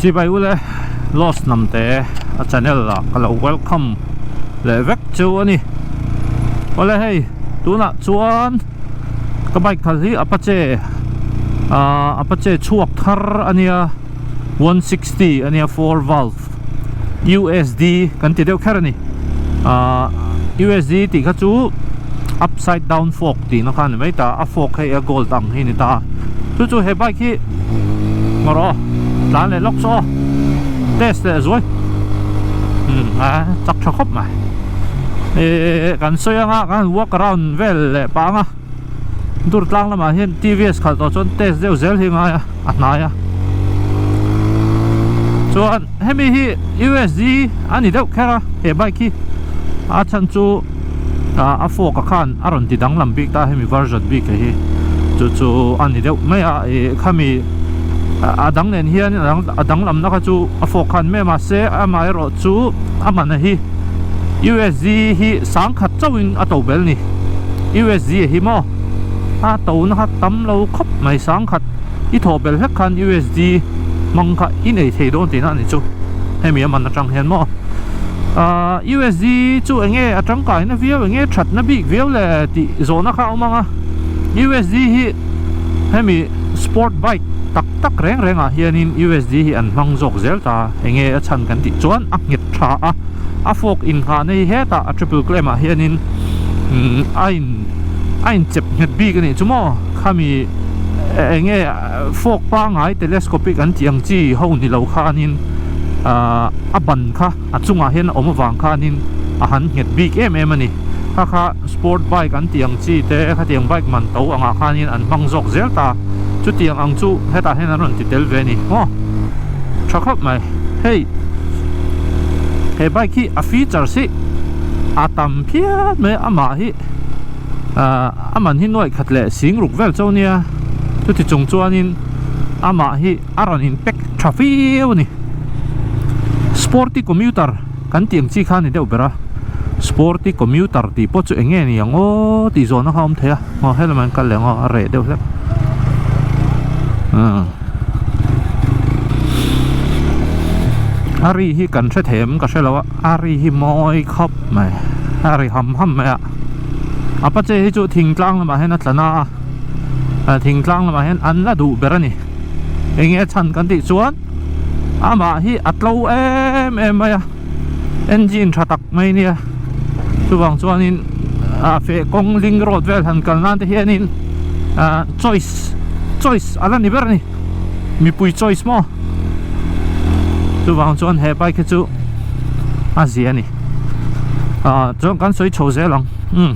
Chibai ule Lost Hnamte a channel ah ka lo welcome leh vek chu a ni. Awle hei tunah chuan ka bike khalh hi Apache ah Apache chhuak thar a nia 160 a nia 4 valve USD kan ti deuh kher a ni ah USD tih kha chu upside down fork tihna kha a ni mai ta a fork hei a gold ang hi a ni ta chu chu he bike hi ngaw rawh aw tlan leh lawk saw aw test leh zuai umm a chak tha khawp mai ehh kan sawi anga kan han walk around vel leh pah anga dur tlang lamah hian tvs khalh tawh chuan test deuh zel hi a ngai a a hnai a chuan hemi hi usd a ni deuh kher a he bike hi a chhan chu ah a fork a khan a rawn ti danglam bik ta hemi version bik hi chu chu a ni deuh mai a ih khami a dang nen hian a danglamna kha chu a fork khan mai a mahse amaherawh chu a man hi usd hi sangkhat chauhin a to bel a ni. USD hi maw a to na kha tam lo khawp mai sangkhat i thawh bel hlek khan USD hmang kha i nei thei dawn tihna a ni chu hemi a man atang hian maw ahh USD chu eng nge a tangkai na viau eng nge that na bik viau le tih zawhna kha a awm ang a USD hi hemi sport bike tak tak reng reng ah hianin USD hi an hmang zawk zel ta eng nge a chhan kan tih chuan a nghet tha a. a fork inghahna hi hetah a triple clamp ah hianin a in a inchep nghet bik a nih chu maw khami eng nge fork pangngai telescopic an tih ang chi ho ni lo khanin ahh a ban kha a chungah hian a awm avang khanin a han nghet bik em em a ni kha kha sport bike an tih ang chi te khatiang bike man to angah khanin an hmang zawk zel ta chutiang ang chu hetah hian an rawn ti tel ve a ni maw tha khawp mai hei. He bike hi a features hi a tam phian mai a amah hi ahh a man hi nuaih khat leh sing ruk vel chauh nia chuti chung chuanin amah hi a rawn in pack tha viau a ni sporty commuter kan tih ang chi kha a ni deuh ber a sporty commuter tih pawh chu eng nge ni ang aw tih zawhna kha a awm thei a aw helmet an kal leh ang aw a reh deuh hlek umm. A ri hi kan hre thei em ka hre lo a a ri hi mawi khawp mai a ri ham ham mai a apache hi chu thingtlang lamah hian a tla na a thingtlang lamah hian an la duh ber a ni eng nge a chhan kan tih chuan amah hi a tlo em em mai a engine tha tak mai a nia chuvang chuanin a feh kawng link road vel han kal nan te hianin ah choice choice a la ni ber a ni mipui choice maw chuvang chuan he bike hi chu a zia a ni ah chuan kan sawi chho zel ang umm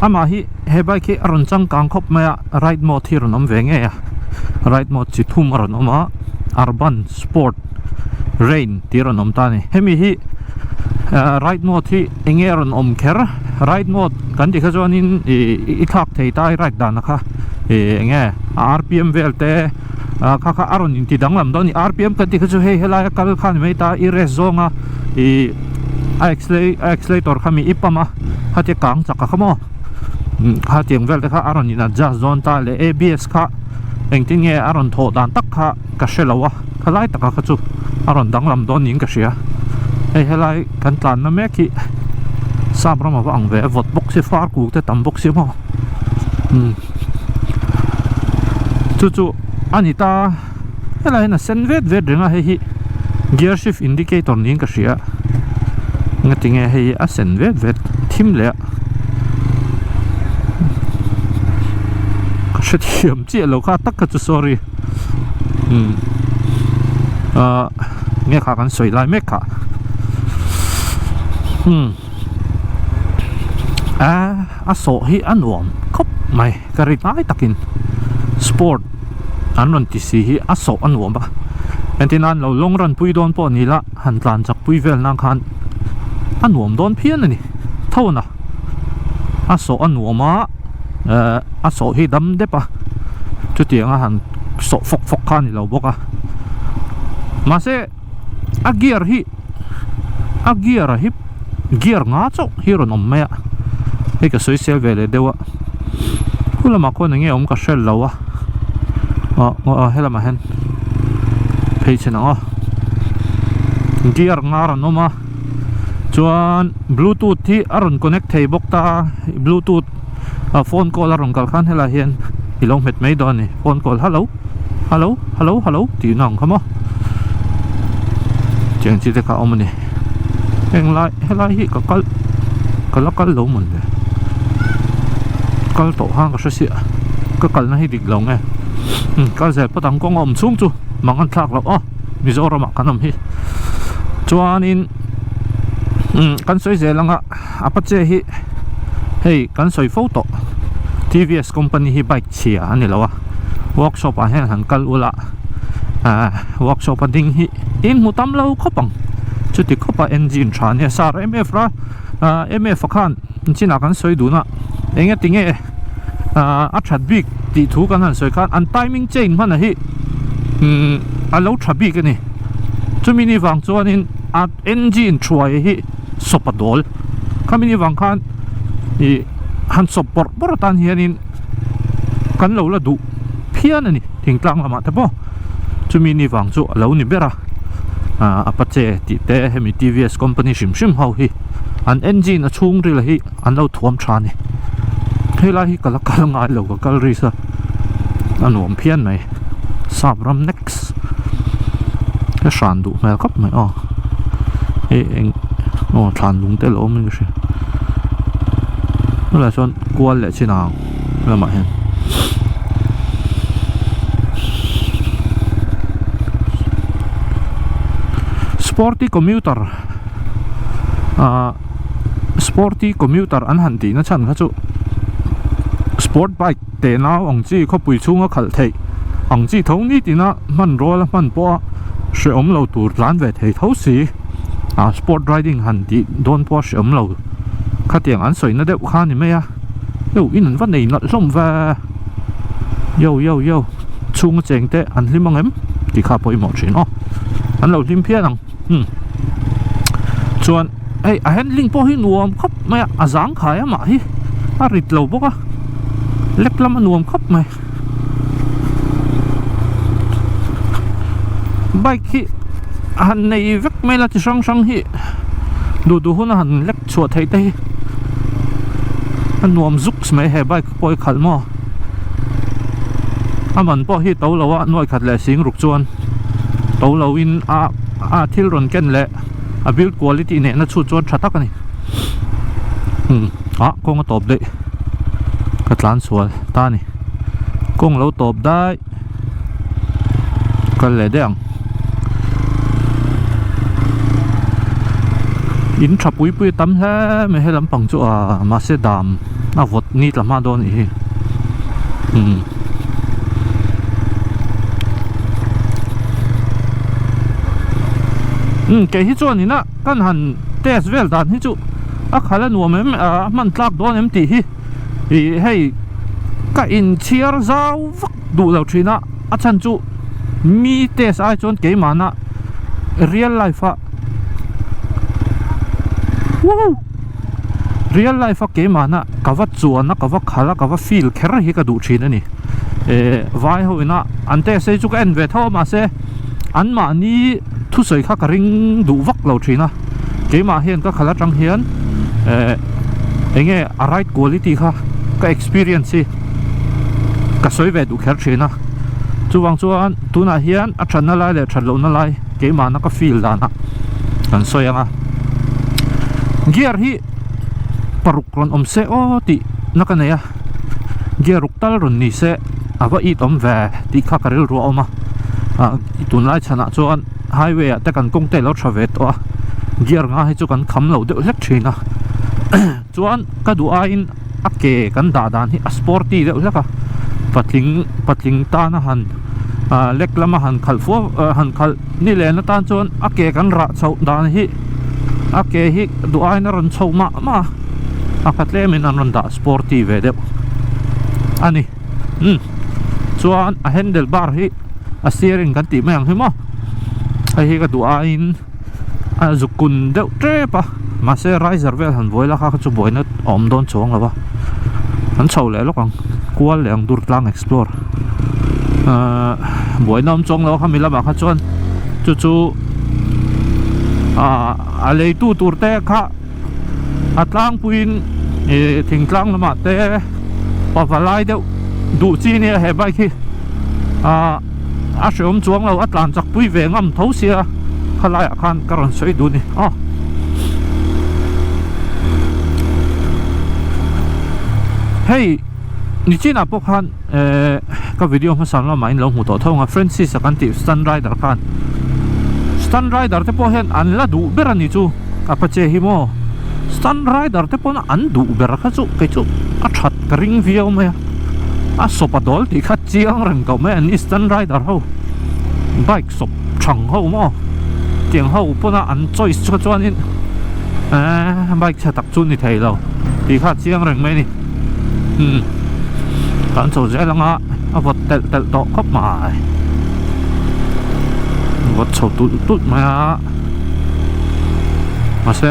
amah hi he bike hi a rawn changkang khawp mai a ride mode hi a rawn awm ve ngei a ride mode chi thum a rawn awm a urban sport rain tih a rawn awm ta a ni hemi hi ah ride mode hi eng nge a rawn awm kher ride mode kan tih kha chuanin ih i thlak thei ta i ride dan kha ih eng nge a rpm vel te ah kha kha a rawn inti danglam dawn a ni rpm kan tih kha chu hei helai a kal kha a ni mai ta i rest zawng a ih a accelerator kha mi i pump a khatia kang chak a kha maw khatiang vel te kha a rawn in adjust dawn ta leh abs kha engtin nge a rawn thawh dan tak kha ka hre lo a khalai taka kha chu a rawn danglam dawn niin ka hria hei helai kan tlanna mek hi sap ram ava ang ve a vawt bawk si far kuk te tam bawk si maw umm chu chu a ni ta helai hian a sen vet vet reng a hei hi gear shift indicator niin ka hria ngatinge hei hi a sen vet vet thim leh a ka hrethiam chiah lo kha tak kha chu sorry umm ah nge kha kan sawi lai mek kha umm ah a sawh hi a nuam khawp mai ka ri hnai takin sport an rawn ti si hi a sawh a nuam a entir nan lo long run pui dawn pawh ni la han tlan chak pui vel nan khan a nuam dawn phian a ni tho na a sawh a nuam a eh a sawh hi dam dep a chutiang a han sawh fawk fawk kha a ni lo bawk a mahse a gear hi a gear a hi gear nga chauh hi a rawn awm mai a hei ka sawi sel ve leh deuh a khu lamah khuan eng nge awm ka hre lo a ah ah helamah hian. Phei chhin ang aw. Gear ngar an awm a chuan bluetooth hi a rawn connect thei bawk ta a bluetooth a phone call a rawn kal khan helaiah hian i lo hmet mai dawn a ni phone call hello hello hello hello tih na ang kha maw tiang chi te kha a awm a ni henglai helai hi ka kal ka la kal lo mawn le kal tawh khan ka hre siah ka kalna hi dik lo nge kal zel phawt ang kawng a awm chhung chu. Mang an thlak loh aw Mizoramah kan awm hi chuanin umm kan sawi zel anga Apache hi hei kan sawi fo tawh T_V_S company hi bike chhia a ni lo a workshop ah hian han kal ula ahh workshop a ding hi in hmu tam lo khawp ang chuti khawp a engine tha ania sar em em a ahh em em a khan chinah kan sawi dun a eng tinge. Ahh a that bik tih thu kan han sawi khan an timing chain hman a hi umm a lo tha bik a ni chumi ni vang chuanin a engine thuai hi sawp a dawl khami ni vang khan ih han sawp bawrh bawrh atan hianin kan lo la duh phian a ni thingtlang lamah te pawh chumi ni vang chu a lo ni ber a ahh apache tih te hemi T_V_S company hrim hrim ho hi an engine a chhungril hi. An lo thuam tha a ni helai hi ka la kal ngai lo ka kal risk a a nuam phian mai sap ram next ka hran duh hmel khawp mai aw hei eng aw thlan lung te a lo awm in ka hria tunah chuan kual leh chin ang lamah hian. Sporty commuter ah. Sporty commuter an han tihna chhan kha chu sport bike teh nau ang chi khawpui chhunga khalh theih ang chi tho ni tina hmanraw la hman pawha hrehawm lo tur tlan ve thei tho si ah sport riding han tih dawn pawha hrehawm lo khatiang an sawina deuh kha a ni mai a yo in an va nei nalh hlawm ve yo yo yo chhunga cheng te an hlim ang em tih kha pawimawh thin aw an lo hlim phian ang. Hmm. Chuan hei a handling pawh hi nuam khawp mai a, a zang khai a mah hi a rit lo bawk a, lek lam a nuam khawp mai. Bike hi a han nei vek mai la chi hrang hrang hi duh duh hun a han lek chhuah theih te hi a nuam zuk mai he bike pawh hi khalh maw. A man pawh hi to lo a nuai khat leh sing ruk chuan to lo in a a thil rawn ken leh a build quality nehna chhut chuan tha tak a ni umm ah kawng a tawp daih ka tlan sual ta a ni kawng lo tawp daih kal leh daih ang in tha pui pui a tam hle mai he lampang chu ah mahse dam a vawt ni tla hma dawn anih hi umm umm kei hi chuan ina kan han test vel dan hi chu a khalh a nuam em a hman tlak dawn em tih hi ih hei ka inchhiar zau vak duh lo thin a a chhan chu mi test ai chuan keimahna real life a woohoo. Real life a keimahna ka va chuan a ka va khal a ka va feel kher hi ka duh thin a ni eh vai ho ina an test hi chu ka en ve tho a mahse an mahni thusawi kha ka ring duh vak lo thin a keimah hian ka khal atang hian eh eng nge a ride quality kha ka experience hi ka sawi ve duh kher thin a chuvang chuan tunah hian a thatna lai leh that lohna lai keimahna ka feel danah kan sawi ang a. Gear hi paruk rawn awm se aw tih na ka nei a gear ruk tal rawn ni se a va it awm ve tih kha ka rilru a awm a ah tunlai chhanah chuan highway ah te kan kawng te a lo tha ve tawh a gear nga hi chu kan kham lo deuh hlek thin a chuan ka duh aiin a ke kan dah dan hi a sporty deuh hlek a patling patling tana han ah lek lama han khalh fua han khalh ni len atan chuan a ke kan rah chhoh dan hi a ke hi duh aiin a rawn chho mah mah a a kha tlemin an rawn dah sporty ve deuh a ni umm chuan a handle bar hi a steering kan tih mai ang hi maw hei hi ka duh aiin a zuk kun deuh tep a mahse riser vel han buai la kha chu buaina a awm dawn chuang lo a an chho leh lawk ang kual leh ang dur tlang explore ahh buaina awm chuang lo a khami lamah kha chuan. Chu chu ah a leitu tur te kha a tlangpuiin ih thingtlang lamah te pavalai deuh duh chi nia he bike hi ah a hreawm chuang lo a tlan chak pui ve ngam tho sia khalaiah khan ka rawn sawi duh a ni aw. Hei nichinah pawh khan ehh ka video hmasa lamah in lo hmu tawh tho ang a Francis a kan tih stunt rider khan stunt rider te pawh hian an la duh ber a ni chu Apache hi maw stunt rider te pawn an duh ber kha chu kei chu a that ka ring viau mai a a sawp a dawl tih kha chiang reng tawh mai a ni stunt rider ho bike sawp thang ho maw tiang ho pawna an choice kha chuanin ehh bike chhe tak chu ni thei lo tih kha chiang reng mai a ni. Umm kan chho zel anga a vawt telh telh tawh khawp mai vawt chho tulh tulh mai a mahse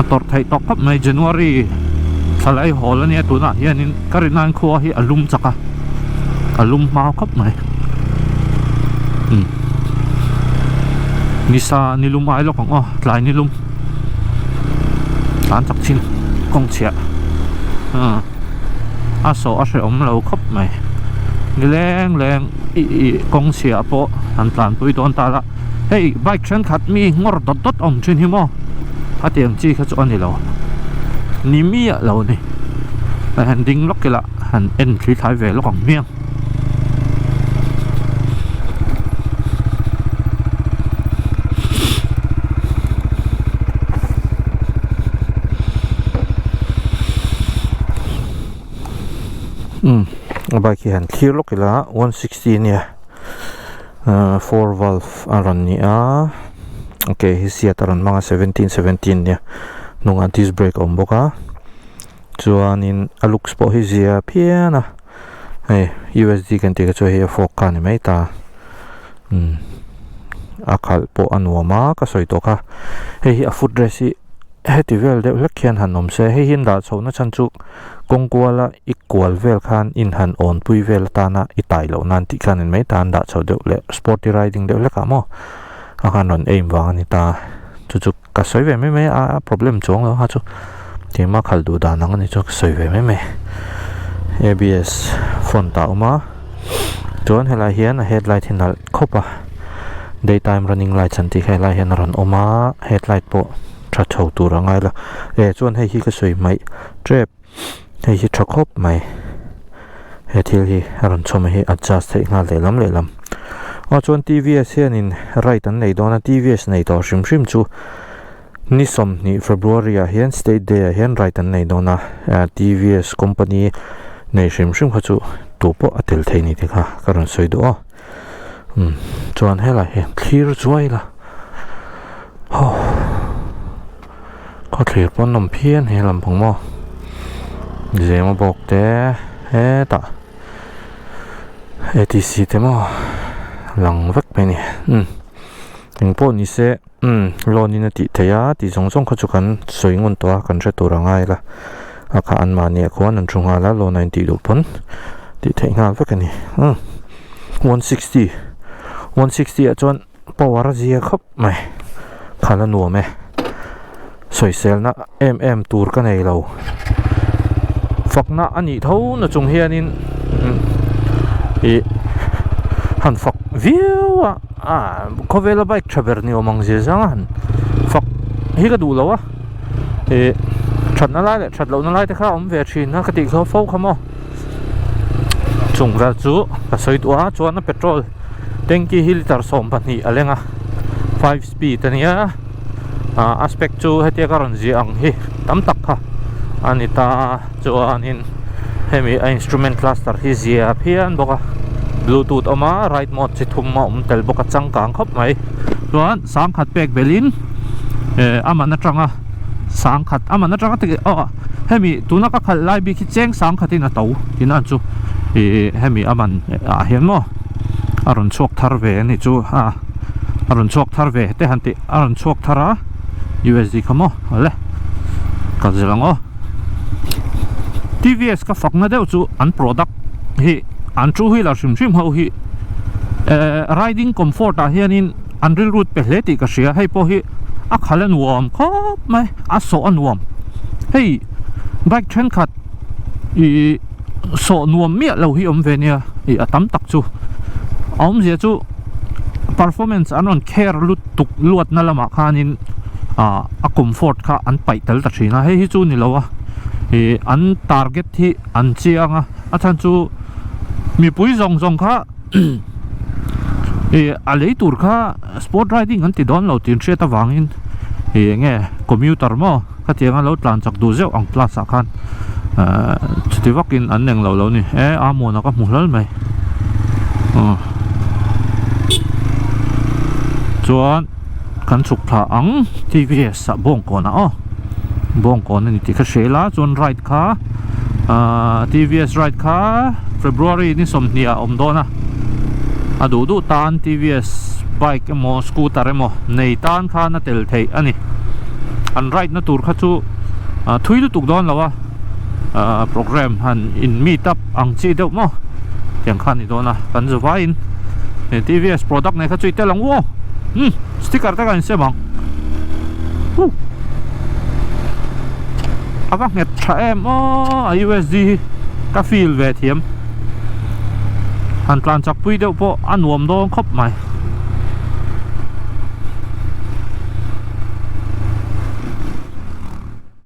a tawrh theih tawh khawp mai January thla lai hawl ania tunah hianin ka rin nan khua hi a lum chak a a lum hma khawp mai umm nisa nilum ai lawk ang aw tlai nilum. Tlan chak chin kawng chhiah a sawh a hrehawm lo khawp mai ni leng leng ih ih kawng chhiah pawh han tlanpui dawn ta la hei bike thenkhat mi ngawr dawt dawt awm thin hi maw a tiang chi kha chu a ni lo ni miah lo a ni han ding lawk ila han en thli thlai ve lawk ang hmiang. Umm a bike hi han thlir lawk ila 160 ania ahh four valve a rawn ni a ok hi seat a rawn hmang a 17 17 ania hnungah disc brake a awm bawk a chuanin a looks pawh hi zia phian a. Hei U_S_D kan tih kha chu hei a fork kha a ni mai ta umm a khalh pawh a nuam a ka sawi tawh kha hei hi a foot rest hi heti vel deuh hlek hian han awm se hei hi an dah chhoh na chhan chu kawng kuala i kual vel khan in han awn pui vel atana i tai loh nan tih khan in mai ta an dah chhoh deuh leh sporty riding deuh hlek ah maw a khan rawn aim vang a ni ta chu chu. Ka sawi ve mai mai a a problem chuang lo kha chu keimah khalh duh dan ang a ni chu ka sawi ve mai mai A_B_S front ah a awm a chuan helai hian a headlight hi nalh khawp a daytime running lights an tih kha helai hian a rawn awm a headlight pawh tha chho tur a ngai lo eh chuan hei hi ka sawi hmaih tep hei hi tha khawp mai he thil hi a rawn chhawm a hi adjust theih nghal lehlam lehlam aw chuan T_V_S hianin ride an nei dawn a T_V_S nei tawh hrim hrim chu ni 20 February ah hian state day ah hian ride an nei dawn a T_V_S company nei hrim hrim kha chu tu pawh a tel thei ni te kha ka rawn sawi duh aw umm chuan helai hi thlir zuai la haw. Khawthlir pawh an awm phian he lampang maw zema bawk te hetah A_T_C te maw lang vek mai a ni umm engpawh ni se umm loan in a tih theih a tih zawng zawng kha chu kan sawi ngun tawh a kan hre tur a ngai la a kha an mahni ah khuan an thu nghal a loan a intih duh pawn tih theih nghal vek a ni umm 160 160 ah chuan. Power a zia khawp mai khalh a nuam e sawiselna em em tur ka nei lo fakna a nih tho na chung hianin ih han fak viau a ah khawvela bike tha ber ni awm ang zia zang a han fak hi ka duh lo a ih thatna lai leh that lohna lai te kha a awm ve thin a ka tih kha fo kha maw. Chung vel chu ka sawi duh a chuan a petrol tanky hi litre 12 a leng a 5 speed a nia ah a spec chu hetia ka rawn ziah ang hi tam tak kha a ni ta chuanin hemi a instrument cluster hi zia phian bawk a bluetooth awm a ride mode chi thum a awm tel bawk a changkang khawp mai chuan sangkhat pek belhin eh a man atanga sangkhat a man atanga te aw hemi tuna ka khalh lai bik hi cheng sangkhatin a to tina chu ih hemi a man ah hian maw a rawn chhuak thar ve a ni chu a a rawn chhuak thar ve te han tih a rawn chhuak thar a U_S_D kha maw awle kal zel ang aw T_V_S ka fakna deuh chu an product hi an two wheeler hrim hrim ho hi. Eh riding comfort ah hianin an rilrut pe hle tih ka hria hei pawh hi a khal a nuam khawp mai a sawh a nuam hei bike thenkhat ih sawh nuam miah lo hi awm ve nia ih a tam tak chu a awmzia chu performance an rawn care lutuk luatna lamah khanin ah a comfort kha an paih tel ta thin a hei hi chu ni lo a ih an target hi an chiang a a chhan chu mipui zawng zawng kha ih a lei tur kha sport riding an ti dawn lo tih an hriat avangin ih eng nge commuter maw khatianga lo tlan chak duh zeuh ang class ah khan ahh chuti vakin an eng lo lo ni e amuana ka hmu hlal mai aw chuan kan chhuk thla ang T_V_S ah bawngkawn ah aw bawngkawn a ni tih ka hria ila chuan ride kha ahh T_V_S ride kha February ni 20 ah a awm dawn a a duh duh tan T_V_S bike emaw scooter emaw nei tan khan a tel theih a ni an ride na tur kha chu ah thui lutuk dawn lo a ah program han in meet up ang chi deuh maw tiang kha a ni dawn a kan zu vaiin T_V_S product nei kha chu i tel ang u aw umm sticker te kha in sem ang huh a va nghet tha em aw a U_S_D hi ka feel ve thiam han tlan chak pui deuh pawh a nuam dawn khawp mai.